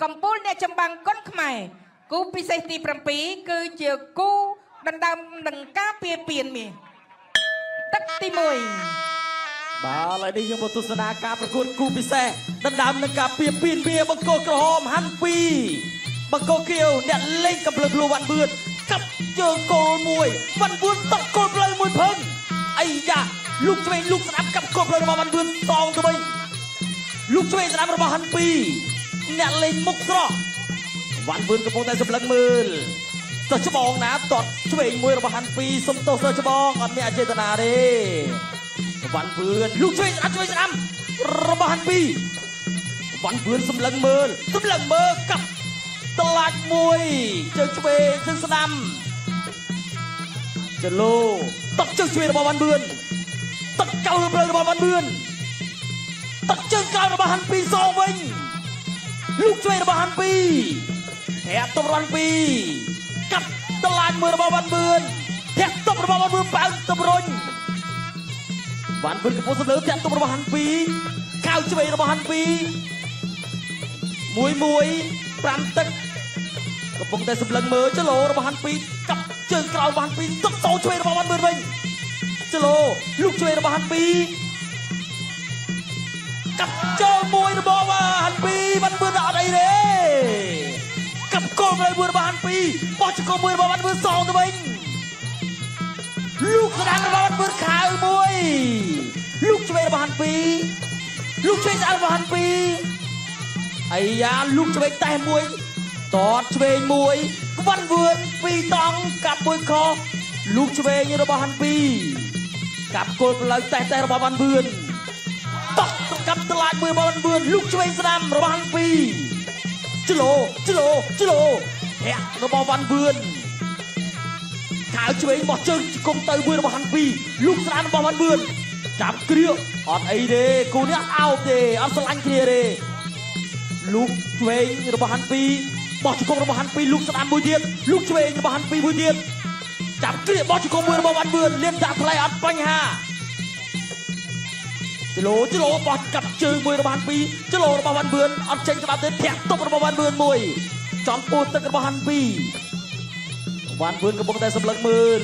កំពូលអ្នកចម្បាំងគុនខ្មែរគូពិសេសទី7គឺជាគូដណ្ដើមនឹងការពារពានមាសទឹកទី1បាទឥឡូវនេះយើងមកទស្សនាការប្រកួតគូពិសេសដណ្ដើមនឹងការពារពានមាសបង្គោលក្រហមហាន់2បង្គោលខៀវអ្នកលេងកំភ្លើងភ្លួវ៉ាន់បឿនកាប់ជើងគោលមួយវ៉ាន់បឿនតក់គោលផ្លូវមួយភឹងអាយ៉ាលោកឆ្វេងលោកស្ដាប់កាប់គោលផ្លូវរបស់វ៉ាន់បឿនសងទៅវិញលោកឆ្វេងស្ដាប់របស់ហាន់2អ្នកលេងមុខស្រស់វ៉ាន់បឿនកំពុងតែសម្លឹងមើលសើច្បងណាតតឆ្វេងមួយរបស់ហាន់2សុំទោសសើច្បងអត់មានអចេតនាទេវ៉ាន់បឿនលោកឆ្វេងស្ដាប់ឆ្វេងស្ដាំរបស់ហាន់2វ៉ាន់បឿនសម្លឹងមើលសម្លឹងមើលកាប់តឡាច់មួយជើងឆ្វេងជើងស្ដាំចលូតក់ជើងឆ្វេងរបស់វ៉ាន់បឿនតក់កៅផ្លូវរបស់វ៉ាន់បឿនតក់ជើងក្រោយរបស់ហាន់2សងវិញលោកឆ្វេងរបស់ហាន់2ធាក់តុបរបស់ហាន់2កាប់តឡាច់មួយរបស់វ៉ាន់បឿនធាក់តុបរបស់វ៉ាន់បឿនប៉ៅតម្រុញវ៉ាន់បឿនកំពុងសម្លឹងធាក់តុបរបស់ហាន់2កៅឆ្វេងរបស់ហាន់2មួយមួយ5ទឹកកំពុងតែសម្លឹងមើលចលោរបស់ហាន់2កាប់ជើងក្រោយរបស់ហាន់2ទឹកសោឆ្វេងរបស់វ៉ាន់បឿនវិញចលោលោកឆ្វេងរបស់ហាន់2កាប់ចូលមួយរបស់ហាន់2វ៉ាន់បឿនអត់អីទេកាប់គោលមួយរបស់ហាន់2បោះចង្គង់មួយរបស់វ៉ាន់បឿនសងទៅវិញលោកស្ដាំរបស់វ៉ាន់បឿនខៅមួយលោកឆ្វេងរបស់ហាន់2លោកឆ្វេងស្អាតរបស់ហាន់2អាយ៉ាលោកឆ្វេងតេះមួយតតឆ្វេងមួយក្វិនវឿនពីរតង់កាប់មួយខលោកឆ្វេងរបស់ហាន់2កាប់គល់ផ្លូវតេះតេះរបស់វ៉ាន់វឿនតក់កាប់តឡាចមួយរបស់វ៉ាន់វឿនលោកឆ្វេងស្ដាំរបស់ហាន់2ចលោចលោចលោធាក់របស់វ៉ាន់វឿនខៅឆ្វេងបោះជើងជង្គង់ទៅមួយរបស់ហាន់2លោកស្ដាំរបស់វ៉ាន់វឿនចាប់គ្រាអត់អីទេគូនេះអត់អោបទេអត់ស្រឡាញ់គ្នាទេលោកឆ្វេងរបស់ហាន់2បោះជង្គង់របស់ហាន់2លោកស្ដាំមួយទៀតលោកឆ្វេងរបស់ហាន់2មួយទៀតចាប់គ្រាបោះជង្គង់មួយរបស់វ៉ាន់វឿនលៀនដាក់ថ្លៃអត់បញ្ហាចលោចលោបោះកាប់ជើងមួយរបស់ហាន់2ចលោរបស់វ៉ាន់វឿនអត់ចេញច្បាប់ទេធាក់ទប់របស់វ៉ាន់វឿនមួយចំពោះទឹករបស់ហាន់2វ៉ាន់វឿនកំពុងតែសម្លឹងមើល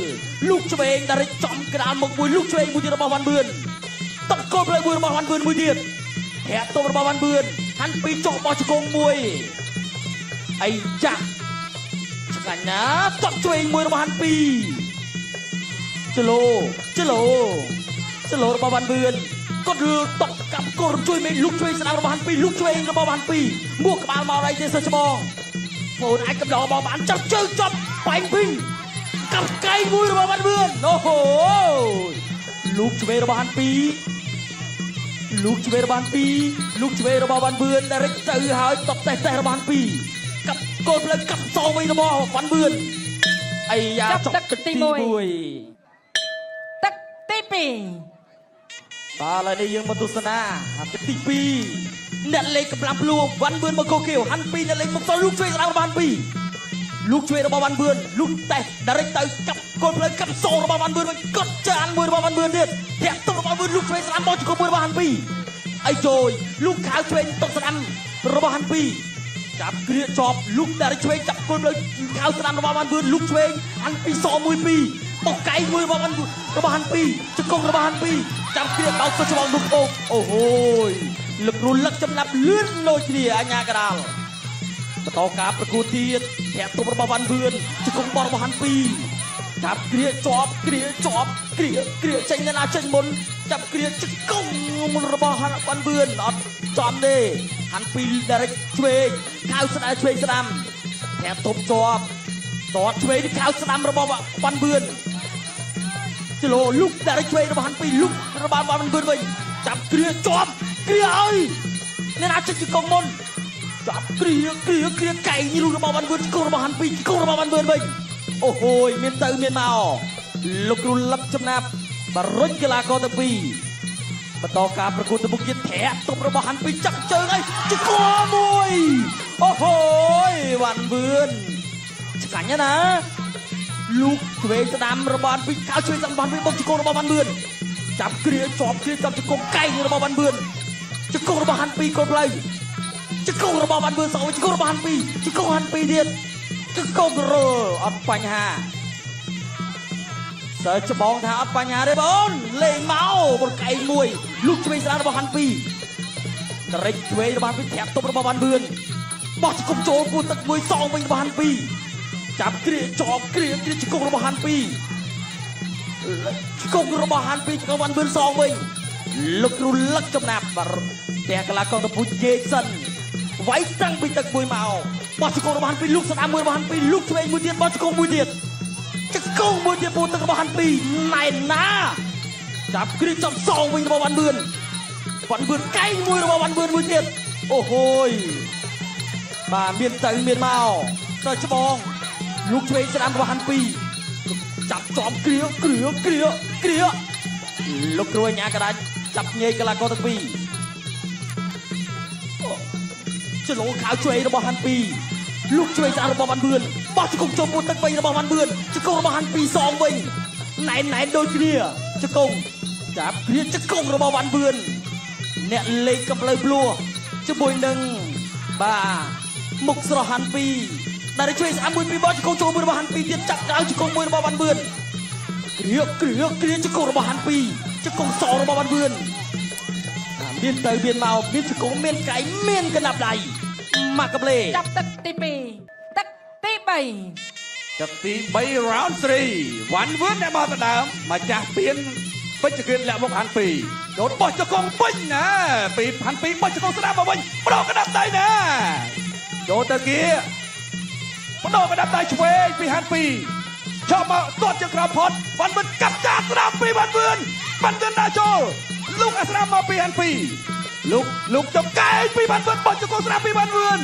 លោកឆ្វេងដែលរិចចំក្តារមុខមួយលោកឆ្វេងមួយទៀតរបស់វ៉ាន់វឿនតកគោលផ្លូវមួយរបស់វ៉ាន់វឿនមួយទៀតធាក់ទប់របស់វ៉ាន់វឿនហាន់2ចុះបោះជង្គង់មួយអីចាស់ឆ្ងាញ់ណាតក់ឆ្វេងមួយរបស់ហាន់2ចលោចលោចលោរបស់វ៉ាន់វឿនគាត់តក់កាប់គោលជួយមេលោកឆ្វេងស្ដាំរបស់ហាន់2លោកឆ្វេងរបស់វ៉ាន់2មួកក្បាលមកអីទេសច្បងបងអាចកំដរបងបានចាប់ជើងចាប់បែងពីងកាប់កែងមួយរបស់វ៉ាន់វឿនអូហូលោកឆ្វេងរបស់ហាន់2លោកឆ្វេងរបស់ហាន់2លោកឆ្វេងរបស់វ៉ាន់វឿនដែលរិចទៅហើយតបតេះតេះរបស់ហាន់2កាប់គោលផ្លូវកាប់សងវិញរបស់វ៉ាន់វឿនអាយ៉ាចប់ទឹកទី1ទឹកទី2បាទឥឡូវនេះយើងមកទស្សនាទឹកទី2អ្នកលេងកម្លាំងភ្លួវ៉ាន់វឿនមកកូខៀវហាន់2អ្នកលេងមុខសលោកឆ្វេងស្ដាំរបស់ហាន់2លោកឆ្វេងរបស់វ៉ាន់វឿនលោកតេះដែលរិចទៅកាប់គោលផ្លូវកាប់សងរបស់វ៉ាន់វឿនវិញកត់ចានមួយរបស់វ៉ាន់វឿនទៀតធាក់ទុករបស់វឿនលោកឆ្វេងស្ដាំបោះជង្គង់មួយរបស់ហាន់2អីចូលលោកខៅឆ្វេងតុកស្ដាំរបស់ហាន់2ចាប់គ្រាជាប់លោកដែលឆ្វេងចាប់គល់ផ្លូវខៅស្ដាំរបស់វ៉ាន់វឿនលោកឆ្វេងហាន់2សមួយ2បោះកែងមួយរបស់វ៉ាន់របស់ហាន់2ជង្គង់របស់ហាន់2ចាប់គ្រាបោកសុច្បងលោកអូអូហូយលឹករលឹកចំណាប់លឿនដូចគ្នាអញ្ញាកដាលបន្តការប្រកួតទៀតធាក់ទប់របស់វ៉ាន់វឿនជង្គង់បោះរបស់ហាន់2ចាប់គ្រាជាប់គ្រាជាប់គ្រាគ្រាចេញណាចេញមុនចាប់គ្រាជង្គង់របស់វ៉ាន់វឿនអត់ចំទេហាន់2ដែលឆ្វេងខៅស្ដាយឆ្វេងស្ដាំធាក់ទប់ជាប់តតឆ្វេងខៅស្ដាំរបស់វ៉ាន់វឿនចលោលុកដែលឆ្វេងរបស់ហាន់2លុករបស់វ៉ាន់វឿនវិញចាប់គ្រាជាប់គ្រាអើយអ្នកណាចេញជង្គង់មុនចាប់គ្រាគ្រាគ្រាកែងរូបរបស់វ៉ាន់វឿនជង្គង់របស់ហាន់2ជង្គង់របស់វ៉ាន់វឿនវិញអូហូយមានទៅមានមកលោកគ្រូលឹកចំណាប់បរុញកីឡាករទាំងពីរបន្តការប្រកួតទៅមុខទៀតធាក់ទប់របស់ហាន់2ចាប់ជើងអីជង្គង់មួយអូហូយវ៉ាន់វឿនឆ្ងាញ់ណាលោកឆ្វេងស្ដាំរបស់ហាន់2កៅឆ្វេងស្ដាំរបស់ហាន់2បុកជង្គង់របស់វ៉ាន់វឿនចាប់គ្រាជាប់គ្រាចាប់ជង្គង់កែងរបស់វ៉ាន់វឿនជង្គង់របស់ហាន់2កូនផ្លូវ ជង្គង់របស់វ៉ាន់វឿនសងជង្គង់របស់ហាន់ពីជង្គង់ហាន់ពីទៀតជង្គង់រលអត់បញ្ហាសើច្បងថាអត់បញ្ហាទេបងលេងមកបនកែងមួយលូកឆ្វេងស្ដាំរបស់ហាន់ពីតរិចឆ្វេងរបស់ហាន់ពីធាក់ទប់របស់វ៉ាន់វឿនបោះជង្គង់ចូលគូទឹកមួយសងវិញរបស់ហាន់ពីចាប់គ្រាជាប់គ្រាគ្រាជង្គង់របស់ហាន់ពីជង្គង់របស់ហាន់ពីជង្គង់វ៉ាន់វឿនសងវិញលោកគ្រូលឹកចំណាប់ផ្ទះកលាកងតពូជេសិនវាយតាំងពីទឹកមួយមកបោះជង្គង់របស់ហាន់ពីលូកស្ដាំមួយរបស់ហាន់ពីលូកឆ្វេងមួយទៀតបោះជង្គង់មួយទៀតជង្គង់មួយទៀតពូទឹករបស់ហាន់ពីណែនណាចាប់គ្រាចំសងវិញរបស់វ៉ាន់វឿនវ៉ាន់វឿនកែងមួយរបស់វ៉ាន់វឿនមួយទៀតអូហូយបាទមានទៅមានមកទៅច្បងលូកឆ្វេងស្ដាំរបស់ហាន់ពីចាប់ចំគ្រាគ្រាគ្រាគ្រាលោកគ្រូអញ្ញាកដាច់ចាប់ញែកកីឡាករទាំងពីរចលខៅឆ្វេងរបស់ហាន់ពីលូកឆ្វេងស្អាតរបស់វ៉ាន់វឿនបោះជង្គង់ចូលមួយទឹកវិញរបស់វ៉ាន់វឿនជង្គង់របស់ហាន់ពីសងវិញណែនណែនដូចគ្នាជង្គង់ចាប់គ្រាជង្គង់របស់វ៉ាន់វឿនអ្នកលេខកំផ្លូវភ្លោះជាមួយនឹងបាទមុខស្រស់ហាន់ពីដែលជួយស្អាតមួយពីបោះជង្គង់ចូលមួយរបស់ហាន់ពីទៀតចាប់ដៅជង្គង់មួយរបស់វ៉ាន់វឿនគ្រាគ្រាគ្រាជង្គង់របស់ហាន់ពីជង្គង់សរបស់វ៉ាន់វឿនមានទៅមានមកមានជង្គង់មានកែងមានកណ្ដាប់ដៃម៉ាក់កាប្លេចាប់ទឹកទី2ទឹកទី3ទឹកទី3 round 3វ៉ាន់វឿនអ្នកមកដដើមម្ចាស់ពៀនពេជ្រគ្រាលាក់មុខហាន់ពីដូតបោះជង្គង់ពេញណាពីហាន់ពីបោះជង្គង់ស្ដាំមកវិញបដោកណ្ដាប់ដៃណាចូលទៅគៀបដោកណ្ដាប់ដៃឆ្វេងពីហាន់ពីចောက်មកទាត់ជើងក្រោមផុតវ៉ាន់វឿនកាប់ចាស្ដាំពីវ៉ាន់វឿនវ៉ាន់វឿនដើរចូលលោកអាស្រាមមកពីហាន់ពីលោកចុកកែងពីវ៉ាន់វឿនបោះជង្គង់ស្ដាំពីវ៉ាន់វឿន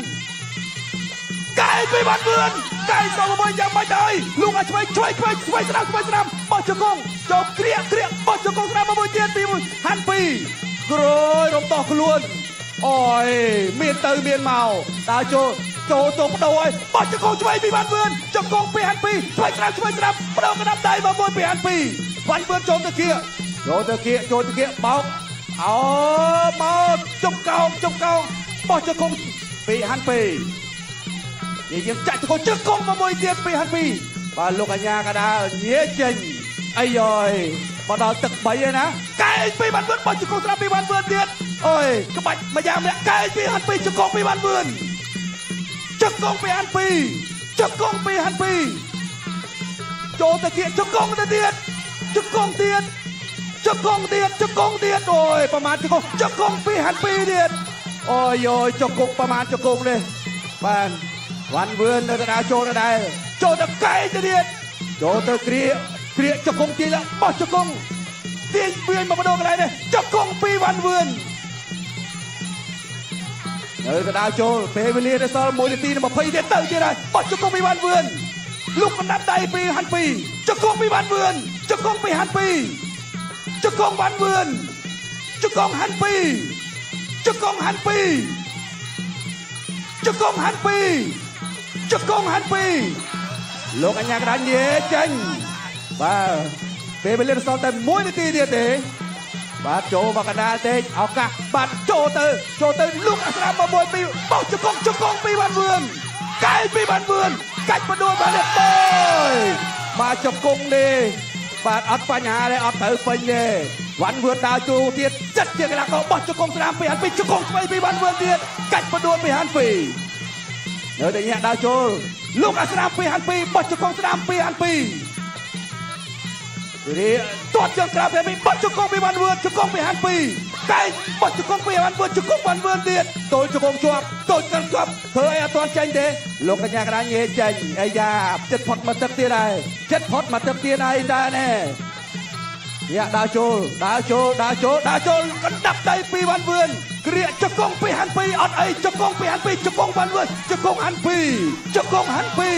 កែងពីវ៉ាន់វឿនកែងសងមួយយ៉ាងម៉េចហើយលោកអាឆ្វេងឆ្វេងឆ្វេងឆ្វេងស្ដាំឆ្វេងស្ដាំបោះជង្គង់ចូលគ្រាគ្រាបោះជង្គង់ស្ដាំមកមួយទៀតពីហាន់ពីក្រោយរំដោះខ្លួនអូយមានទៅមានមកដើរចូលចូលទៅបដូរហើយបោះជង្គង់ឆ្វេងពីវ៉ាន់វឿនជង្គង់ពីហាន់ពីឆ្វេងស្ដាំឆ្វេងស្ដាំបដូរកណ្ដាប់ដៃមកមួយពីហាន់ពីវ៉ាន់វឿនចូលទៅគៀចូលទៅគៀចូលទៅគៀបោកអោមកជុំកោងជុំកោងបោះជង្គង់ពីហាន់ពីនិយាយចាក់ជង្គង់ជង្គង់មកមួយទៀតពីហាន់ពីបាទលោកអញ្ញាកដាលញៀចេញអីយយមកដល់ទឹក3ហើយណាកែងពីវ៉ាន់វឿនបោះជង្គង់ស្រាប់ពីវ៉ាន់វឿនទៀតអូយក្បាច់មួយយ៉ាងម្នាក់កែងពីហាន់ពីជង្គង់ពីវ៉ាន់វឿនជង្គង់ពីហាន់ពីជង្គង់ពីហាន់ពីចូលទៅទៀតជង្គង់ទៅទៀតជង្គង់ទៀតជង្គង់ទៀតជង្គង់ទៀតអូយប្រមាណជង្គង់ជង្គង់ពីហាន់ពីទៀតអូយយជង្គង់ប្រមាណជង្គង់នេះបាទវ៉ាន់វឿននៅដដែលចូលដដែលចូលទៅកែងទៅទៀតចូលទៅគ្រាគ្រាជង្គង់ទាញឡើងបោះជង្គង់ទាញវាយមកបដូរកន្លែងនេះជង្គង់ពីវ៉ាន់វឿននៅដដែលចូលពេលវេលានៅសល់1នាទីនិង20ទៀតទៅទៀតហើយបោះជង្គង់ពីវ៉ាន់វឿនលោកកណ្ដាប់ដៃពីហាន់ពីជង្គង់ពីវ៉ាន់វឿនជង្គង់ពីហាន់ពីជង្គង់វ៉ាន់វឿនជង្គង់ហាន់ពីជង្គង់ហាន់ពីជង្គង់ហាន់ពីជង្គង់ហាន់ពីលោកអញ្ញាកដាញេចេញបាទពេលវេលាសល់តែ1នាទីទៀតទេបាទចូលមកកណ្ដាលទេឱកាសបាទចូលទៅចូលទៅលោកអាស្រាមមកមួយពីបោះជង្គង់ជង្គង់ពីវ៉ាន់វឿនកែងពីវ៉ាន់វឿនកាច់បដួលបាទនេះទៅបាទជង្គង់នេះបាទអត់បញ្ហាទេអត់ត្រូវពេញទេវ៉ាន់វឿនដើរចូលទៀតចិត្តជាកីឡាករបោះជង្គង់ស្ដាំពីហាន់ពីជង្គង់ឆ្វេងពីវ៉ាន់វឿនទៀតកាច់បដួលពីហាន់ពីនៅតែញាក់ដើរចូលលោកអាស្ដាំពីហាន់ពីបោះជង្គង់ស្ដាំពីហាន់ពីរីទាត់ជើងក្រៅពីបោះជង្គង់ពីវ៉ាន់វឿនជង្គង់ពីហាន់ពីកែងបោះជង្គង់ពីវ៉ាន់វឿនជង្គង់វ៉ាន់វឿនទៀតទល់ជង្គង់ជាប់ទល់កាន់ជាប់ធ្វើអីអត់ទាន់ចេញទេលោកកញ្ញាកដាញេចេញអាយ៉ាចិត្តផុតមកទឹកទៀតហើយចិត្តផុតមកទឹកទៀតហើយតាណែយ៉ាដើរចូលដើរចូលដើរចូលដើរចូលកណ្ដាប់ដៃពីវ៉ាន់វឿនគ្រាជង្គង់ពីហាន់ពីអត់អីជង្គង់ពីហាន់ពីជង្គង់វ៉ាន់វឿនជង្គង់ហាន់ពីជង្គង់ហាន់ពី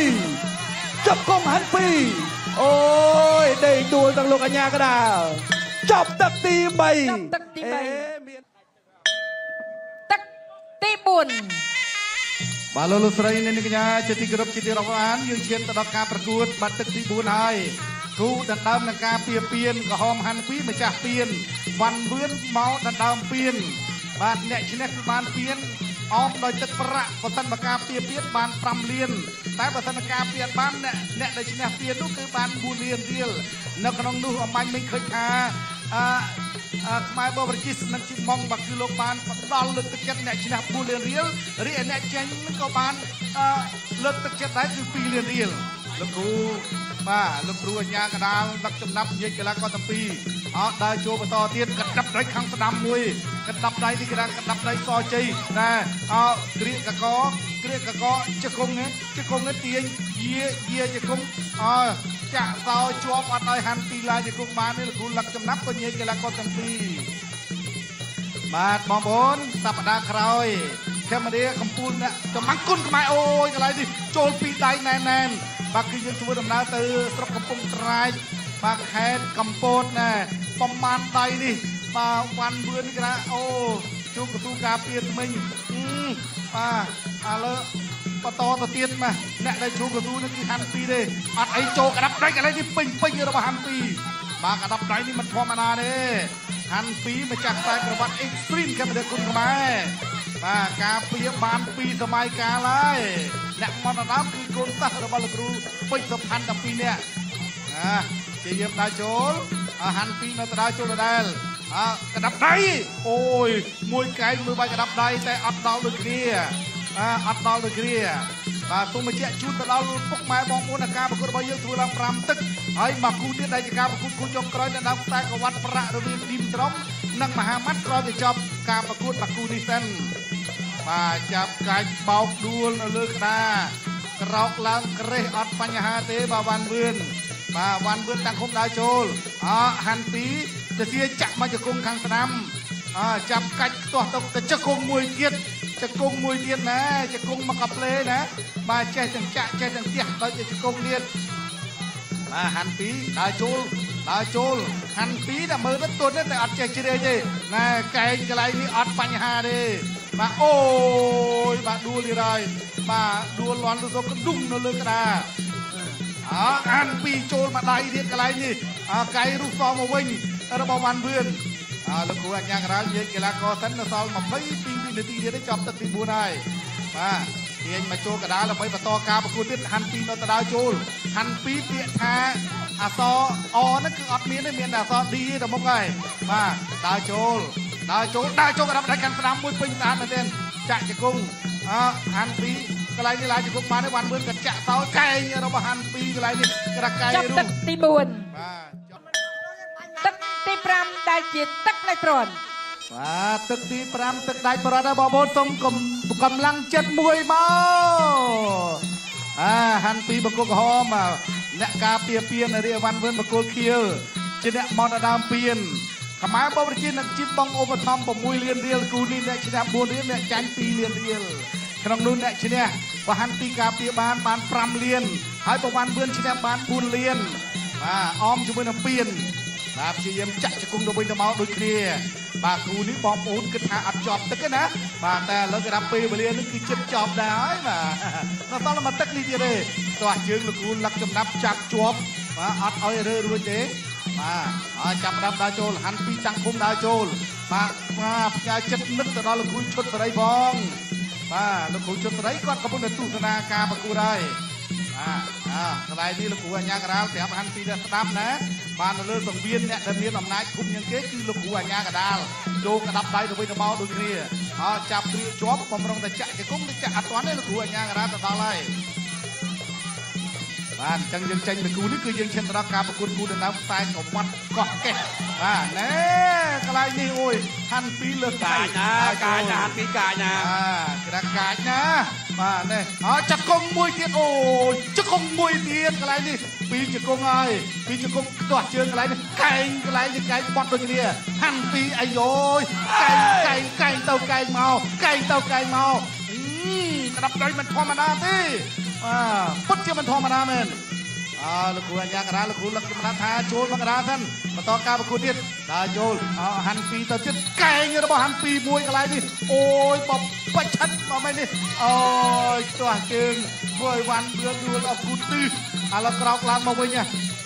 ជង្គង់ហាន់ពីអូយដេកដួលទាំងលោកអញ្ញាកដាលចប់ទឹកទី3ចប់ទឹកទី3ទឹកទី4បាទលោកស្រីអ្នកនាងកញ្ញាជាទីគោរពជាទីរាប់អានយើងឈានទៅដល់ការប្រកួតបាត់ទឹកទី4ហើយគូដណ្ដើមនឹងការពៀពៀនក្រហមហាន់ពីម្ចាស់ពៀនវ៉ាន់វឿនមកដណ្ដើមពៀនបាទអ្នកឈ្នះគឺបានពៀន អមដោយទឹកប្រាក់បើសិនបើការពារពៀនបាន5លានតែបើសិនការពារបានអ្នកអ្នកដែលឈ្នះពៀននោះគឺបាន4លានរៀលនៅក្នុងនោះអំបញ្ញមិញឃើញថាអឺខ្មែរបរជិសនិងជីម៉ងបាទគឺលោកបានផ្ដល់លើកទឹកចិត្តអ្នកឈ្នះ4លានរៀលរីឯអ្នកចេញក៏បានលើកទឹកចិត្តដែរគឺ2លានរៀលលោកគ្រូបាទលោកគ្រូអញ្ញាកដាលដឹកចំណាប់និយាយកីឡាករទាំងពីរអត់ដើរចូលបន្តទៀតកដាប់ដៃខាងស្ដាំមួយកដាប់ដៃនេះគេថាកដាប់ដៃសជ័យណែអោគ្រាកកគ្រាកកជង្គង់ជង្គង់ទាញយាយាជង្គង់អោចាក់សោជាប់អត់ឲ្យហាន់ពីឡាជង្គង់បានទេលោកគ្រូលឹកចំណាប់ក៏ញែកកីឡាករទាំងពីរបាទបងប្អូនសប្តាហ៍ក្រោយខេមរាកំពូលអ្នកចំបាំងគុណខ្មែរអូយកន្លែងនេះចូលពីដៃណែនណែនបាទគឺយើងធ្វើដំណើរទៅស្រុកកំពង់ត្រាចបាទខេត្តកំពតណែប្រមាណដៃនេះបាទវ៉ាន់វឿនគេថាអូជួបកទូការពារថ្មិញបាទឥឡូវបន្តទៅទៀតបាទអ្នកដែលជួបកទូនេះគឺហាន់ពីរទេអត់អីចូលក្តាប់ដៃកន្លែងនេះពេញពេញរបស់ហាន់ពីរបាទក្តាប់ដៃនេះមិនធម្មតាទេហាន់ពីរម្ចាស់ខ្សែក្រវ៉ាត់ Extreme កម្ពុជាគុណខ្មែរបាទការពារបានពីសម័យកាលហើយអ្នកមន្តដើមគឺកូនសិស្សរបស់លោកគ្រូពេជ្រសុផាន់ទាំងពីរនាក់អាជាយាមដើរចូលហាន់ពីរនៅដដើរចូលដដែលអើកដាប់ដៃអូយមួយកែងមួយបាយកដាប់ដៃតែអត់ដល់ដូចគ្នាអត់ដល់ដូចគ្នាបាទសូមបញ្ជាក់ជូនទៅដល់ពុកម៉ែបងប្អូនថាការប្រកួតរបស់យើងធ្វើឡើង5ទឹកហើយមកគូទៀតដែលជាការប្រកួតគូចុងក្រោយនៅដើមខ្សែក្រវ៉ាត់ប្រាក់រវាងឌីមត្រំនិងមហាម៉ាត់ក្រោយទៅចប់ការប្រកួតមកគូនេះសិនបាទចាប់កាច់បោកដួលនៅលើក្តារក្រោកឡើងក្រេះអត់បញ្ហាទេបាទវ៉ាន់វឿនបាទវ៉ាន់វឿនតាំងឃុំដើរចូលអហាន់ពីទៅសៀចាក់មកជង្គង់ខាងស្ដាំអចាប់កាច់ខ្ទាស់ទៅជង្គង់មួយទៀតជង្គង់មួយទៀតណាជង្គង់មកកាផ្លេណាបាទចេះទាំងចាក់ចេះទាំងផ្ទះដល់ជាជង្គង់ទៀតបាទហាន់ពីដើរចូលដើរចូលហាន់ពីតែមើលទៅទន់តែអត់ចេះជ្រាយទេណែកែងកន្លែងនេះអត់បញ្ហាទេបាទអូយបាទដួលទៀតហើយបាទដួលលន់ទៅកណ្ឌុំនៅលើក្តារអអានពីចូលមកដៃទៀតកន្លែងនេះកៃរុះសមកវិញរបស់វ៉ាន់វឿនអលោកគ្រូអញ្ញាករាលនិយាយកីឡាករសិននៅសល់22វិនាទីទៀតចប់ទឹកទី4ហើយបាទទាញមកចូលកដាលដើម្បីបន្តការប្រកួតទៀតហាន់ពីនៅដដើចូលហាន់ពីពាក្យថាអសអហ្នឹងគឺអត់មានទេមានតែអស D ទៅមុខហើយបាទដើរចូលដើរចូលដើរចូលកដាប់ដៃកាន់ស្ដាំមួយពេញស្អាតមែនទែនចាក់ជង្គង់អហាន់ពីកន្លែងនេះឡើងជង្គង់បានទេវ៉ាន់វឿនក៏ចាក់សោកែងរបស់ហាន់ពីកន្លែងនេះក្រកែង ចាប់ទឹកទី4បាទទឹកទី5ដែលជាទឹកដាច់ព្រាន់បាទទឹកទី5ទឹកដាច់ព្រាន់ហើយបងប្អូនសូមកម្លាំងចិត្តមួយមកអាហាន់ពីបង្គោលក្រហមអ្នកការពារពៀនរាវ៉ាន់វឿនបង្គោលខៀវជាអ្នកមកដើមពៀនខ្មែរបប្រជានឹងជីបងឧបត្ថម្ភ6លានរៀលគូនេះអ្នកឈ្នះ4រៀលអ្នកចាញ់2លានរៀលក្នុងនោះអ្នកឈ្នះបើហាន់ពីការពារបាន5លានហើយប្រវ៉ាន់វឿនឈ្នះបាន4លានបាទអមជាមួយនឹងពៀនបាទព្យាយាមចាក់ជង្គង់ទៅវិញទៅមកដូចគ្នាបាទគូនេះបងប្អូនគិតថាអត់ចប់ទឹកទេណាបាទតែឥឡូវគេរាប់ពេលវេលានេះគឺជិតចប់ដែរហើយបាទដល់តមកទឹកនេះទៀតទេតោះជើងលោកគ្រូលឹកចំណាប់ចាប់ជាប់បាទអត់ឲ្យរើរួចទេបាទហើយចាប់ដើមដើរចូលហាន់ពីតាំងឃុំដើរចូលបាទបាទផ្ញើចិត្តនឹកទៅដល់លោកគ្រូឈុតសេរីផងបាទលោកគ្រូឈុតសេរីគាត់កំពុងតែទស្សនាការប្រកួតហើយបាទអាកន្លែងនេះលោកគ្រូអញ្ញាកដាលប្រាប់ហាន់ពីតែស្ដាប់ណាបាទនៅលើសង្វៀនអ្នកដែលមានអំណាចគុំជាងគេគឺលោកគ្រូអញ្ញាកដាលចូលក្តាប់ដៃទៅវិញទៅមកដូចគ្នាអចាប់គ្រាជាប់បំរុងតែចាក់ជង្គង់ទៅចាក់អត់ទាន់ទេលោកគ្រូអញ្ញាកដាលទៅដល់ហើយបាទអញ្ចឹងយើងចេញពីគូនេះគឺយើងឈានទៅដល់ការប្រកួតគូដណ្ដើមខ្សែក្រវ៉ាត់កោះកេះបាទណែកន្លែងនេះអូយហាន់ពីលើកាចណាកាចណាហាន់ពីកាចណាគេថាកាចណាបាទនេះអចង្គង់មួយទៀតអូយជង្គង់មួយទៀតកន្លែងនេះពីរជង្គង់ហើយពីរជង្គង់ខ្ទាស់ជើងកន្លែងនេះកែងកន្លែងនេះកែងបត់ដូចគ្នាហាន់ពីអាយយកែងកែងកែងទៅកែងមកកែងទៅកែងមកក្តាប់ដៃមិនធម្មតាទេបាទពិតជាមិនធម្មតាមែនអើលោកគ្រូអញ្ញាកដាលលោកគ្រូលឹកចំណាត់ថាចូលមកកដាសិនបន្តការប្រកួតទៀតដើរចូលហាន់ពីទៅទៀតកែងរបស់ហាន់ពីមួយកន្លែងនេះអូយបបច្ឆិតមកមែននេះអូយខ្ទាស់ជើងធ្វើឲ្យវ៉ាន់បឿនដួលអស់គូទិសឥឡូវក្រោកឡើងមកវិញ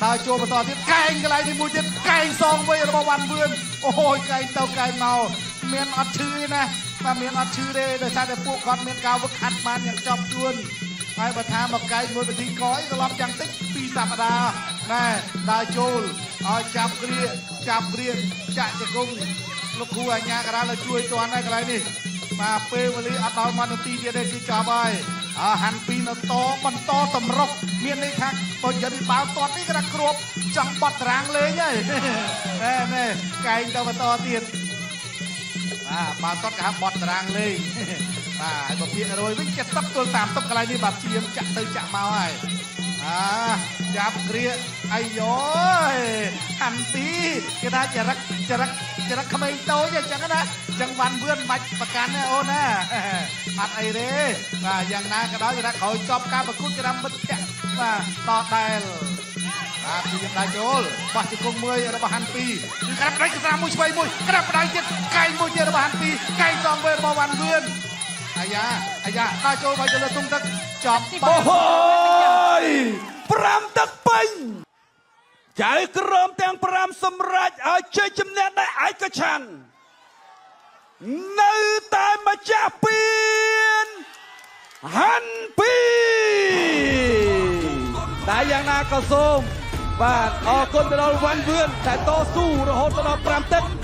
ដើរចូលបន្តទៀតកែងកន្លែងនេះមួយទៀតកែងសងវិញរបស់វ៉ាន់បឿនអូយកែងទៅកែងមក មានអត់ឈឺទេណាបាទមានអត់ឈឺទេដោយសារតែពួកគាត់មានការវឹកហាត់បានយ៉ាងចប់ជួនហើយបើថាមកកែកមួយពិធីកអីត្រឡប់យ៉ាងតិច2សប្តាហ៍ណែដើរចូលឲ្យចាប់គ្រាចាប់គ្រាចាក់ជង្គង់លោកគ្រូអាជ្ញាកណ្ដាលជួយទាន់ហើយកន្លែងនេះបាទពេលវេលាអត់ដល់មួយនាទីទៀតទេគឺចប់ហើយអើហាន់ពីនៅតបន្តតម្រុកមានន័យថាបើនិយាយពីបាល់ទាត់នេះគេថាគ្របចង់បត់តារាងលេងហើយណែណែកែងទៅបន្តទៀត បាទបាល់ទាត់គេហៅបត់តារាងលេងបាទហើយបើពាក្យរយវិញ70ទល់30កន្លែងនេះបាទព្យាយាមចាក់ទៅចាក់មកហើយអាចាប់គ្រាអាយយហាន់ទីគេថាចរិតចរិតចរិតក្មេងតូចអញ្ចឹងណាអញ្ចឹងវ៉ាន់វឿនមិនបាច់ប្រកាន់ទេអូនណាអត់អីទេបាទយ៉ាងណាក៏ដោយគេថាក្រោយចប់ការប្រកួតគេថាមិត្តភក្តិបាទតដែលបាទព្យាយាមដើរចូលបោះជង្គង់មួយរបស់ហាន់ពីគឺក្រាបដៃក្រាបមួយឆ្វេងមួយក្រាបដៃទៀតកែងមួយទៀតរបស់ហាន់ពីកែងសងវិញរបស់វ៉ាន់វឿនអាយ៉ាអាយ៉ាដើរចូលមកទៅលើទុំទឹកចប់ អូហូយ5ទឹកពេញចៅក្រមទាំង5សម្រាប់ឲ្យជ័យជំនះដោយឯកច្ឆន្ទនៅតែម្ចាស់ពានហាន់ពីតែយ៉ាងណាក៏សូមបាទអរគុណទៅដល់វ៉ាន់វឿនដែលតស៊ូរហូតទៅដល់5ទឹក។